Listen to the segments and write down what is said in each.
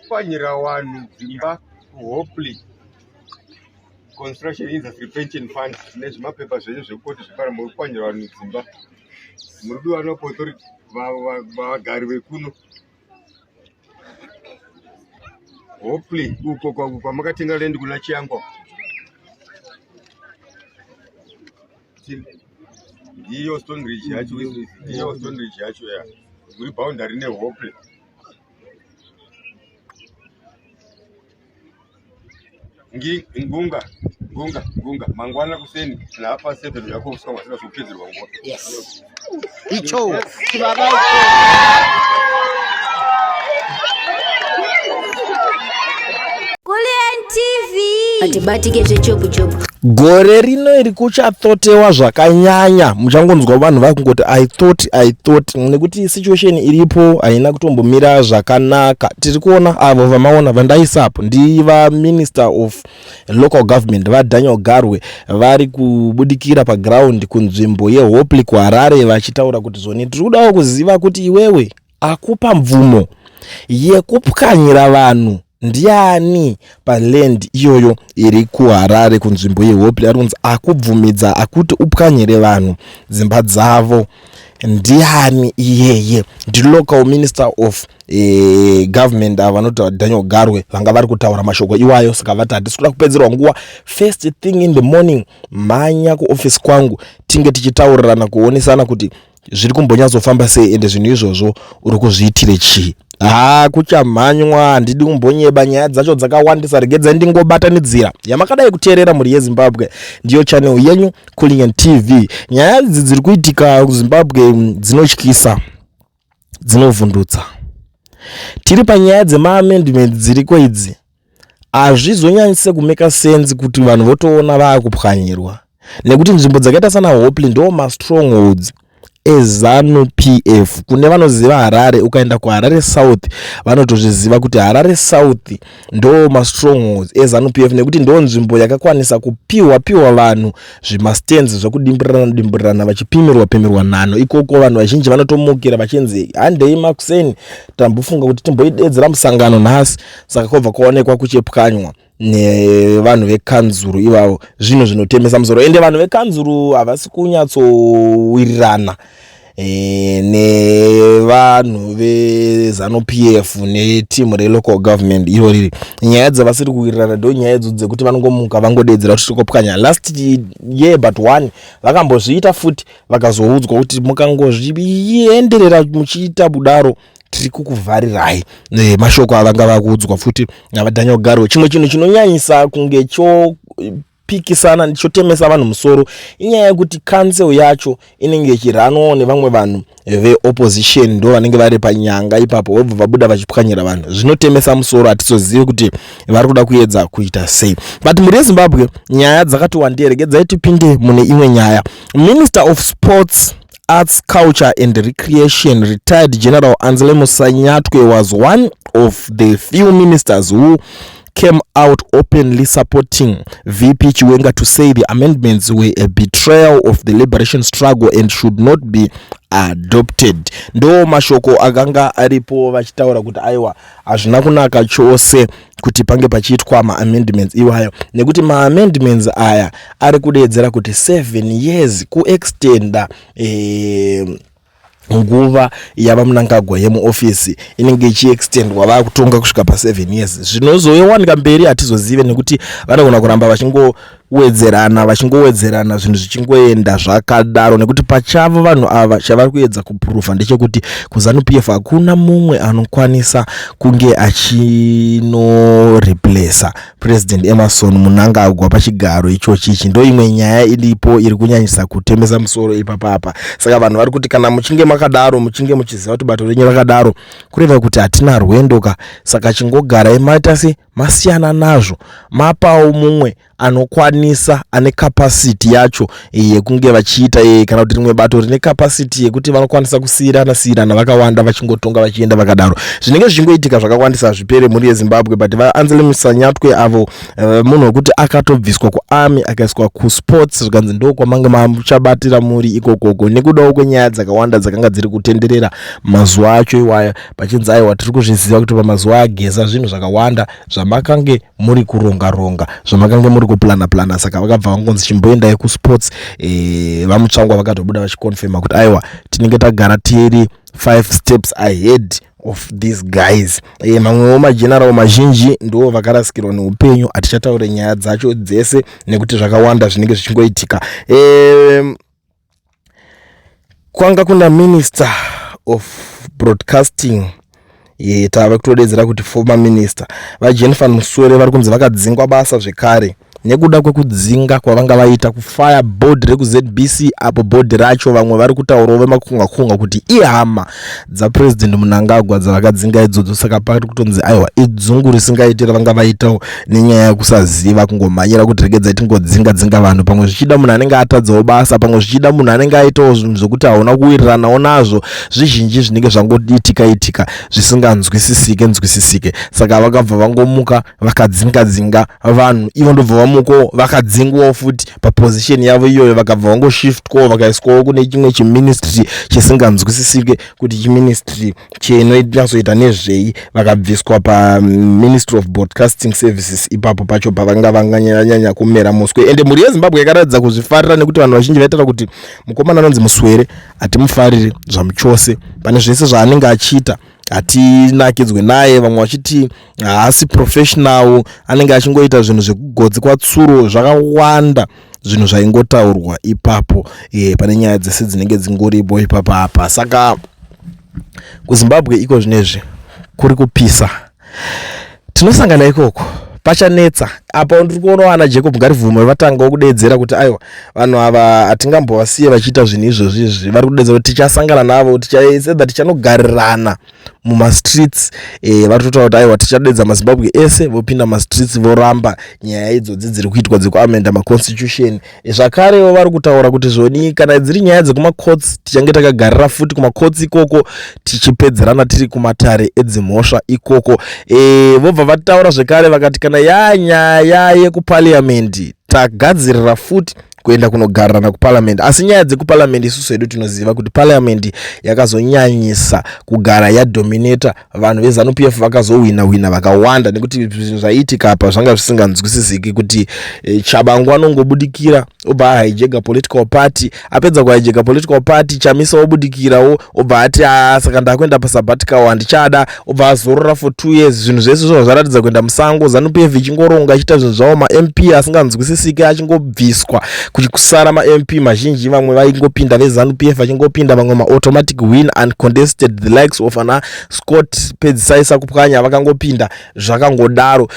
kupwanyira vanhu dzimba kuHopley Construction Industry Pension Fund nezvimapepa zvenyu zvekoti zvekare muri kupwanyira vanhu dzimba. Muri kudiwa local authority vagari vekuno. Hopley uko kwamakatenga land kuna Chiyangwa. Ndiyo Stone Ridge yacho, ndiyo Stone Ridge yacho ya. Muri boundary neHopley. Ngunga, ngunga, ngunga. Mangwana kuseni na hapa 7 yako usika wasina kupedzerwa nguva. Yes. Icho, chibaba icho. Kulliant TV. Atibatike zvechopu chopu. Gore rino iri kuchathotewa zvakanyanya, muchangonzwa vanhu vakungoti I thought, I thought, nekuti situation iripo haina kutombomira zvakanaka. Tiri kuona avo vamaona vandaisapo ndiva Minister of Local Government vaDaniel Garwe vari kubudikira paground kunzvimbo yeHopley kuHarare vachitaura kuti zvoni tiri kudawo kuziva kuti iwewe akupa mvumo yekupwanyira vanhu Ndiani paland iyoyo iri kuHarare kunzvimbo yeHopley ari kunzi akubvumidza akuti upwanyire vanhu dzimba dzavo? Ndiani iyeye? NdiLocal Minister of eh, Government ava vanoti Daniel Garwe vanga vari kutaura mashoko iwayo, saka vati hatisi kuda kupedzerwa nguva. First thing in the morning, mhanya kuoffice kwangu tinge tichitaurirana kuonesana kuti zviri kumbonyatsofamba sei ende zvinhu izvozvo uri kuzviitire chii haa kuchamhanywa handidi kumbonyeba nyaya dzacho dzakawandisa regedzai ndingobatanidzira yamakadai kuteerera mhuri yezimbabwe ndiyo channel yenyu Kulliant TV nyaya idzi dziri kuitika kuzimbabwe dzinotyisa dzinovhundutsa tiri panyaya dzemaamendment dziriko idzi Hazvizonyanyise kumeka sense kuti vanhu votoona vaakupwanyirwa nekuti nzvimbo dzakaita sana Hopley ndo mastrongholds eZanu PF. Kune vanoziva Harare, ukaenda kuHarare South vanotozviziva kuti Harare South ndo mastrongholds eZanu PF nekuti ndo nzvimbo yakakwanisa kupiwa piwa vanhu zvimastands zvekudimburirana dimburirana vachipimirwa pimirwa nhanho ikoko. Vanhu vazhinji vanotomukira vachinzi handei makuseni, tambofunga kuti timboidedzera musangano nhasi saka kwobva kwaonekwa kuchepwanywa nevanhu vekanzuru ivavo zvinhu zvinotemesa musoro ende vanhu vekanzuru havasi kunyatsowirirana e, nevanhu vezanu p f netimu relocal government iro riri nyaya dzavasiri kuwirirana ndo nyaya idzo dzekuti vanongomuka vangodeedzera kuti tikopwanya last year but one vakambozviita futi vakazoudzwa kuti mukangozvienderera muchiita kudaro tiri kukuvharirai e, mashoko avanga vakuudzwa futi navaDaniel Garwe. Chimwe chinhu chinonyanyisa kunge chopikisana chotemesa vanhu musoro inyaya yekuti council yacho inenge ichiranwawo nevamwe vanhu veopposition ndo vanenge vari panyanga ipapo vobva vabuda vachipwanyira vanhu zvinotemesa musoro hatizozivi kuti vari kuda kuedza kuita sei but mhuri yezimbabwe nyaya dzakati wandei regedzai tipinde mune imwe nyaya minister of sports Arts, Culture and Recreation, retired General Anselmo Sanyatwe was one of the few ministers who came out openly supporting VP Chiwenga to say the amendments were a betrayal of the liberation struggle and should not be adopted. Ndo mashoko akanga aripo vachitaura kuti aiwa hazvina kunaka chose kuti pange pachiitwa maamendments iwayo nekuti maamendments aya ari kudeedzera kuti 7 years kuextenda eh, nguva yavamunangagwa yemuofisi inenge ichiextendwa vakutonga kusvika pa7 years zvinozowanika mberi hatizozive nekuti vanogona kuramba vachingowedzerana vachingowedzerana zvinhu zvichingoenda zvakadaro nekuti pachavo vanhu ava chavari kuedza kupurufa ndechekuti kuzanu p f hakuna mumwe anokwanisa kunge achinoreplacer President Emmerson Mnangagwa pachigaro ichochi ichi ndo imwe nyaya iripo iri kunyanyisa kutemesa musoro ipapapa. Saka vanhu vari kuti kana muchinge makadaro, muchinge muchiziva kuti bato renyu rakadaro, kureva kuti hatina rwendo ka, saka chingogarai maita se Masiyana nazvo, mapawo mumwe anokwanisa, ane capacity yacho yekunge vachiita, kana kuti rimwe bato rine capacity yekuti vanokwanisa kusiyirana siyirana vakawanda, vachingotonga vachienda vakadaro. Zvinenge zvichingoitika zvakawandisa, hazvipere, mhuri yeZimbabwe. But vaAnselm Sanyatwe avo, munhu wekuti akatobviswa kuarmy akaiswa kusports, zvikanzi ndo kwamange muchabatira muri ikokoko, nekudawo kwenyaya dzakawanda dzakanga dziri kutenderera mazuva acho iwaya, pachinzi aiwa, tiri kuzviziva kuti pamazuva aGeza zvinhu zvakawanda zvamakange muri kuronga ronga, zvamakange muri kuplana plana. Saka vakabva vangonzi chimboendai kusports. VaMutsvangwa vakatobuda vachiconfirma kuti aiwa, tinenge tagara tiri five steps ahead of these guys. Mamwewo mageneral mazhinji ndo vakarasikirwa neupenyu. Hatichataure nyaya dzacho dzese nekuti zvakawanda zvinenge zvichingoitika. Kwanga kuna Minister of Broadcasting, tava kutodedzera kuti former minister, vaJenfan Muswere, vari kunzi vakadzingwa basa zvekare nekuda kwekudzinga kwavanga vaita kufire board rekuZBC. Apo board racho, vamwe vari kutaurawo vemakunga kunga kuti ihama dzaPurezidendi Mnangagwa dzavakadzinga idzodzo. Saka pari kutonzi aiwa, idzungu risingaiti ravanga vaitawo nenyaya yekusaziva, kungomhanyira kuti regedzai tingodzinga dzinga vanhu. Pamwe zvichida munhu anenge atadzawo basa, pamwe zvichida munhu anenge aitawo zvinhu zvokuti hauna kuwiriranawo nazvo. Zvizhinji zvinenge zvangoitika itika zvisinganzwisisike nzwisisike. Saka vakabva vangomuka vakadzinga dzinga vanhu ivo, ndobva vamukawo vakadzingwawo futi paposition yavo iyoyo, vakabva vangoshiftwawo vakaiswawo kune chimwe chiministry chisinganzwisisike kuti chiministry chinonyatsoita nezvei. Vakabviswa paMinistry of Broadcasting Services ipapo pacho pavanga vanganyanya kumera muswe. Ende mhuri yeZimbabwe yakaratidza kuzvifarira nekuti vanhu vazhinji vaitaura kuti mukomana anonzi Muswere hatimufariri zvamuchose, pane zvese zvaanenge achiita hatinakidzwe naye. Vamwe vachiti haasi professional, anenge achingoita zvinhu zvekugodzi kwatsuro. Zvakawanda zvinhu zvaingotaurwa ipapo, pane nyaya dzese dzinenge dzingoripo ipapo apa. Saka kuZimbabwe iko zvinezvi kuri kupisa. Tinosangana ikoko, pachanetsa. Apa ndiri kuona vana Jacob Ngarivhume vatangawo kudedzera kuti aiwa, vanhu ava hatingambovasiye vachiita zvinhu izvozvi izvi. Vari kudedzera kuti tichasangana navo, tichasedha, tichanogarirana mumastreets. Vari kutotaura kuti aiwa, tichadedza maZimbabwe ese vopinda mastreets, voramba nyaya idzodzi dziri kuitwa dzekuamenda maconstitution. Zvakarewo vari kutaura kuti zvoni, kana dziri nyaya dzekumacourts, tichange takagarira futi kumacourts ikoko, tichipedzerana tiri kumatare edzimhosva ikoko. Vobva vataura zvekare vakati kana yanyaya yekuparliament, tagadzirira futi kuenda kunogarirana kuparliament. Asi nyaya dzekuparliament, isusu hedu tinoziva kuti parliament yakazonyanyisa kugara yadominata vanhu veZANU PF, vakazowina wina vakawanda, nekuti zvinhu zvaiitika apa zvanga zvisinganzwisisiki kuti Tshabangu anongobudikira obva ahijacka political party. Apedza kuhijacka political party, Chamisa obudikirawo, obva ati, "Ah, saka ndakuenda pasabbatical, handichada," obva azorora for 2 years. Zvinhu zvese zvobva zvaratidza kuenda musango, ZANU PF ichingoronga ichiita zvinhu zvavo, maMP asinganzwisisiki achingobviswa, kusara maMP mazhinji. Vamwe vaingopinda veZANU PF vachingopinda, vamwe maautomatic win uncontested, the likes of ana Scott Pedzisai Sakupwanya vakangopinda zvakangodaro.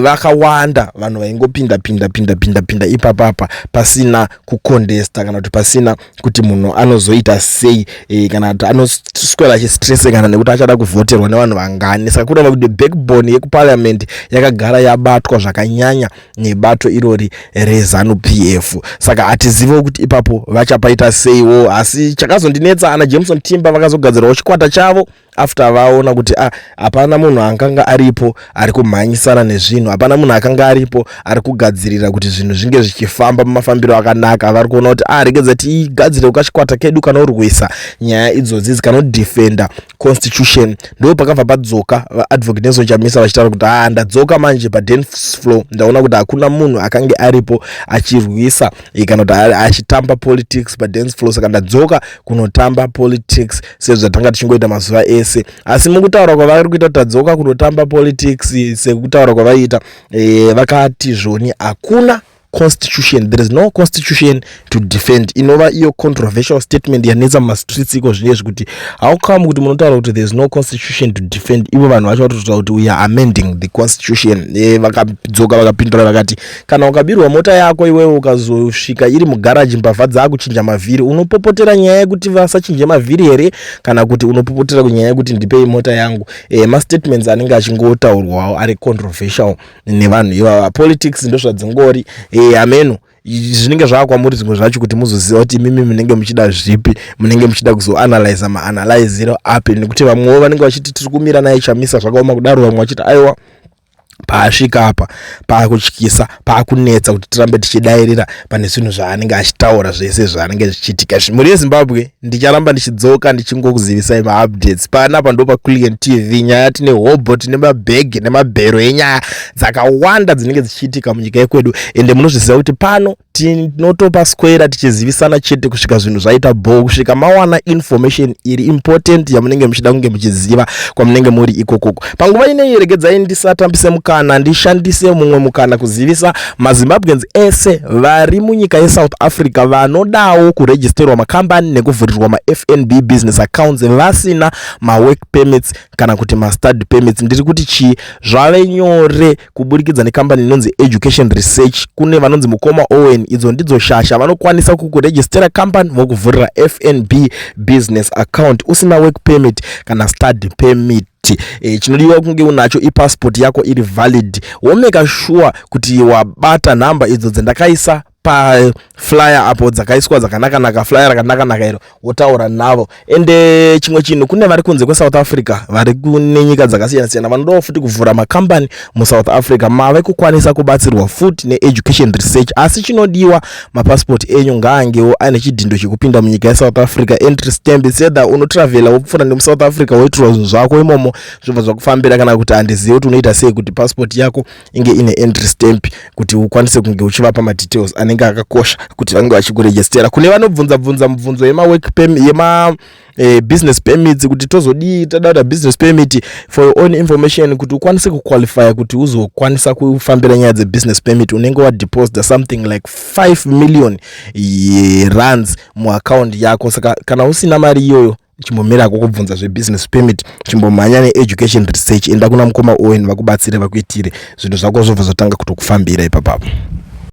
Vakawanda vanhu vaingopinda pinda pinda pinda pinda ipapapa pasina kucontesta, kana kuti pasina kuti munhu anozoita sei, kana kuti anoswera achistresse kana nekuti achada kuvhoterwa nevanhu vangani. Saka kureva kuti backbone yekuparliament yakagara yabatwa zvakanyanya nebato irori reZANU PF. Saka hatiziviwo kuti ipapo vachapaita seiwo. Asi chakazondinetsa, ana Jameson Timba vakazogadzirawo chikwata chavo after vaona kuti ah, hapana munhu akanga aripo ari kumhanyisana nezvinhu, hapana munhu akanga aripo ari kugadzirira kuti zvinhu zvinge zvichifamba mumafambiro akanaka. Vari kuona kuti ah, regedza tigadzire kachikwata kedu kanorwisa nyaya idzodzi, kanodefenda constitution. Ndo pakabva padzoka Advocate Nelson Chamisa vachitaura kuti ah, ndadzoka manje padance floor, ndaona kuti hakuna munhu akange aripo achirwisa, kana kuti achitamba politics padance floor, saka ndadzoka kunotamba politics sezvatanga tichingoita mazuva ese. Asi mukutaura kwavari kuita kuti tadzoka kunotamba politics, sekutaura kwavaiita, vakati zvoni hakuna. Constitution, there is no constitution to defend, inova iyo controversial statement yanetsa mumastreets iko zvinezvi, kuti how come kuti munotaura kuti there is no constitution to defend, ivo vanhu vacho vatotaura kuti we are amending the constitution? Vakadzoka vakapindura vakati kana ukabirwa mota yako iwewe, ukazosvika iri mugaraji, mbavha dzaakuchinja mavhiri, unopopotera nyaya yekuti vasachinje mavhiri here, kana kuti unopopotera kunyaya yekuti ndipei mota yangu? Mastatements anenge achingotaurwawo ari controversial nevanhu ivava. Politics ndozvadzingori. Ameno zvinenge zvava kwamuri zvimwe zvacho kuti muzoziva kuti imimi munenge muchida zvipi, munenge muchida kuzoanalyza maanalyziro api, nekuti vamwewo vanenge vachiti tiri kumira naye Chamisa zvakaoma kudaro, vamwe vachiti aiwa, paasvika apa paakutyisa, paakunetsa kuti tirambe tichidairira pane zvinhu zvaanenge achitaura, zvese zvaanenge zvichiitika. Mhuri yeZimbabwe, ndicharamba ndichidzoka ndichingokuzivisai maupdates panapa. Ndo paCulian TV. Nyaya tine hobho, tine mabhegi nemabhero enyaya dzakawanda dzinenge dzichiitika munyika yekwedu. Ende munozviziva kuti pano tinotopa square tichizivisana chete kusvika zvinhu zvaita bho, kusvika mawana information iri important yamunenge muchida kunge muchiziva kwamunenge muri ikokoko. Panguva inei, regedzai ndisatambise mukana, ndishandise mumwe mukana kuzivisa maZimbabweans ese vari munyika yeSouth Africa vanodawo kuregisterwa makambani nekuvhurirwa maFNB business accounts vasina mawork permits kana kuti mastudy permits. Ndiri kuti chii? Zvave nyore kuburikidza nekambani inonzi Education Research. Kune vanonzi mukoma Owen, idzo ndidzo shasha, vanokwanisa kukurejistera kambani vokuvhurira FNB business account usina work permit kana study permit. Chinodiwa kunge unacho ipassport yako iri valid, womeka sure kuti wabata nhamba idzo dzandakaisa paflyer apo, dzakaiswa dzakanakanaka, flyer rakanakanaka iro, wotaura navo. Ende chimwe chinhu, kune vari kunze kweSouth Africa, vari kune nyika dzakasiyana siyana, vanodawo futi kuvhura makambani muSouth Africa, mave kukwanisa kubatsirwa futi neEducation Research. Asi chinodiwa, mapasipoti enyu ngaangewo aine chidhindo chekupinda munyika yeSouth Africa, entry stamp, sedha unotravhela wopfuura nemuSouth Africa, woitirwa zvinhu zvako imomo, zvobva zvakufambira. Kana kuti handizivi kuti unoita sei kuti pasipoti yako inge ine entry stamp, kuti ukwanise kunge uchivapa madetails anenge akakosha kuti vange vachikurejestera. Kune vanobvunza bvunza mubvunzo yemawork yema business permits, kuti tozodii tada kuita business permit, for your own information, kuti ukwanise kuqualifya kuti uzokwanisa kufambira nyaya dzebusiness permit, unenge wadeposita something like 5 million rands muaccount yako. Saka kana usina mari iyoyo, chimbomirako kubvunza zvebusiness permit, chimbomhanya neEducation Research. Enda kuna mukoma Owen vakubatsire, vakuitire zvinhu zvako, zvobva zvatanga kutokufambira ipapapo.